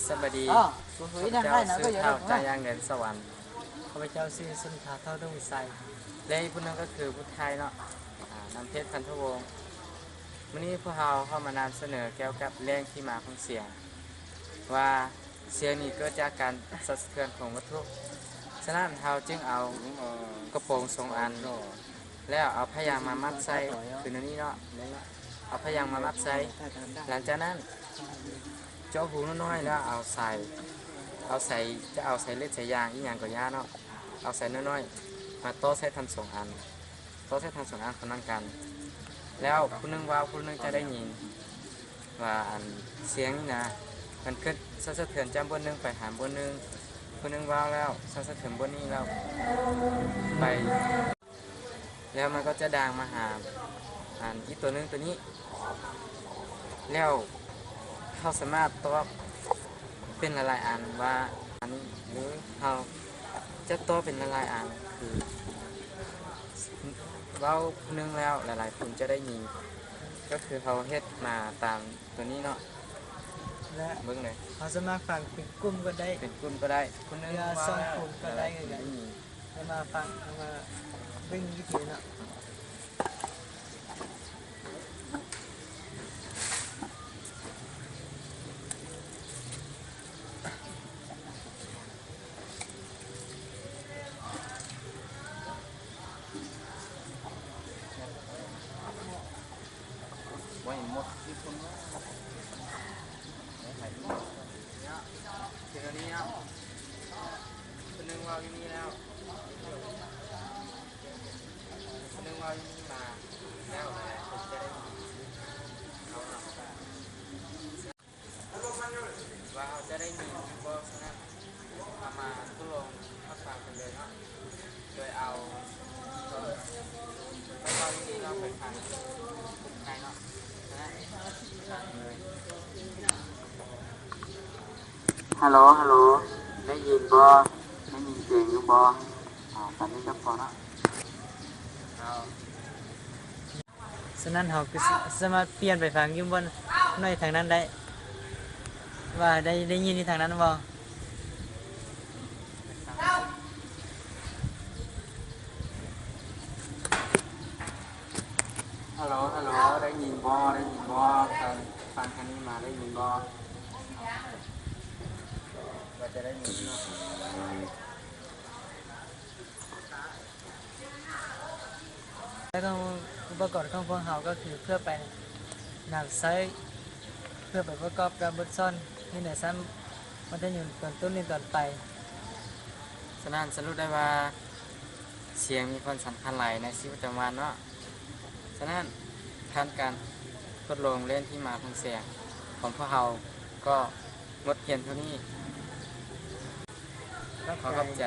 ສະບາຍດີ ອໍ ເອີຍ ນັ້ນໄດ້ນະ ກໍຢູ່ ຂ້າພະເຈົ້າ ເຈົ້າ ຈາກຢ່າງແດນສະຫວັນ ຂ້າພະເຈົ້າຊື່ສຸນທາ ເທົ່າດົງວິໄຊ ແລະ ອີກຜູ້ໜຶ່ງກໍຄືຜູ້ຖ່າຍເນາະ ອາ ນຳເພດ ພັນທະວົງ. ມື້ນີ້ພວກເຮົາເຂົ້າມານຳສະເໜີກ່ຽວກັບແຫຼ່ງທີ່ມາຂອງສຽງ ວ່າສຽງນີ້ເກີດຈາກການສັ່ນສະເທືອນຂອງວັດຖຸ. ສະນັ້ນເຮົາຈຶ່ງເອົາກະໂປງສອງອັນ ແລ້ວເອົາຜ້າຢາງມາມັດໃສ່ ຄືແນວນີ້ເນາະ ເອົາຜ້າຢາງມາມັດໃສ່. ຫຼັງຈາກນັ້ນ ເຈາະຮູນ້ອຍໆ ແລ້ວເອົາສາຍ ເອົາສາຍ ຈະເອົາສາຍເຫຼັກສາຍຢາງອີ່ຫຍັງກໍຢ່າເນາະ ເອົາສາຍນ້ອຍໆ ມາຕໍ່ໃສ່ທັງສອງອັນ ຕໍ່ໃສ່ທັງສອງອັນເຂົ້ານຳກັນ. ແລ້ວຜູ້ໜຶ່ງເວົ້າ ຜູ້ໜຶ່ງຈະໄດ້ຍິນວ່າ ອັນ ສຽງນີ້ນະ ມັນເກີດສັ່ນສະເທືອນຈາກບ່ອນໜຶ່ງໄປຫາບ່ອນໜຶ່ງ ຜູ້ໜຶ່ງເວົ້າແລ້ວສັ່ນສະເທືອນບ່ອນນີ້ແລ້ວໄປ ແລ້ວມັນກໍຈະດັງມາຫາ ອັນ ອີກຕົວໜຶ່ງຕົວນີ້ ແລ້ວເຮົາສາມາດຕອບເປັນຫຼາຍໆອັນວ່າ ອັນນີ້ ຫຼືເຮົາຈະຕອບເປັນຫຼາຍໆອັນ ຄືເວົ້າຜູ້ໜຶ່ງແລ້ວຫຼາຍໆຄົນຈະໄດ້ຍິນ ກໍຄືເຮົາເຮັດມາຕາມຕົວນີ້ເນາະ ແລະ ເບິ່ງເລີຍ ເຮົາສາມາດຟັງເປັນກຸ່ມກໍໄດ້ ເປັນກຸ່ມກໍໄດ້ ຜູ້ໜຶ່ງ ຫຼືວ່າ ວ່າສອງກຸ່ມກໍໄດ້ ຫຼາຍໆຄົນຈະໄດ້ຍິນ. ເຮົາມາຟັງ ເຮົາມາເບິ່ງວິທີເນາະ. ບໍ່ເຫັນໝົດ ມີຄົນມາ ເນາະ ຄືອັນນີ້ເນາະ ເພິ່ນເວົ້າຢູ່ນີ້ແລ້ວ ເພິ່ນເວົ້າຢູ່ນີ້ມາແລ້ວ ຫຼາຍໆຄົນຈະໄດ້ຍິນ ເຮົາເນາະ ວ່າເຮົາຈະໄດ້ຍິນຢູ່ບໍ່. ສະນັ້ນ ເຮົາມາທົດລອງຮັບຟັງກັນເລີຍເນາະ ໂດຍເອົາ ເອົາເວົ້າຢູ່ນີ້ເນາະ ໄປຟັງກຸ່ມໄທເນາະ. ສະນັ້ນ ຟັງເລີຍ. ຮັລໂຫຼ ຮັລໂຫຼ ໄດ້ຍິນບໍ່? ໄດ້ຍິນສຽງຢູ່ບໍ່? ອາ ຕອນນີ້ກໍພໍເນາະ. ສະນັ້ນເຮົາກໍສາມາດປ່ຽນໄປຟັງຢູ່ບ່ອນໜ້ອຍທາງນັ້ນໄດ້ ວ່າໄດ້ ໄດ້ຍິນຢູ່ທາງນັ້ນບໍ່? ຮັລໂຫຼ ຮັລໂຫຼ ໄດ້ຍິນບໍ່? ໄດ້ຍິນບໍ່? ທາງ ຟັງທາງນີ້ມາໄດ້ຍິນບໍ່? ວ່າຈະໄດ້ຍິນເນາະ. ແລະ ກໍອຸປະກອນຂອງພວກເຮົາກໍຄືເພື່ອໄປນຳໃຊ້ ເພື່ອໄປປະກອບກັບບົດສອນຢູ່ໃນຊັ້ນມັດທະຍົມຕອນຕົ້ນ ຫຼື ຕອນປາຍ. ສະນັ້ນສະຫຼຸບໄດ້ວ່າ ສຽງມີຄວາມສຳຄັນຫຼາຍໃນຊີວິດປະຈຳວັນເນາະ. ສະນັ້ນ ຂັ້ນການທົດລອງແລ່ນທີ່ມາຂອງສຽງຂອງພວກເຮົາກໍໝົດພຽງເທົ່ານີ້. ຂອບໃຈ. ຂອບໃຈ.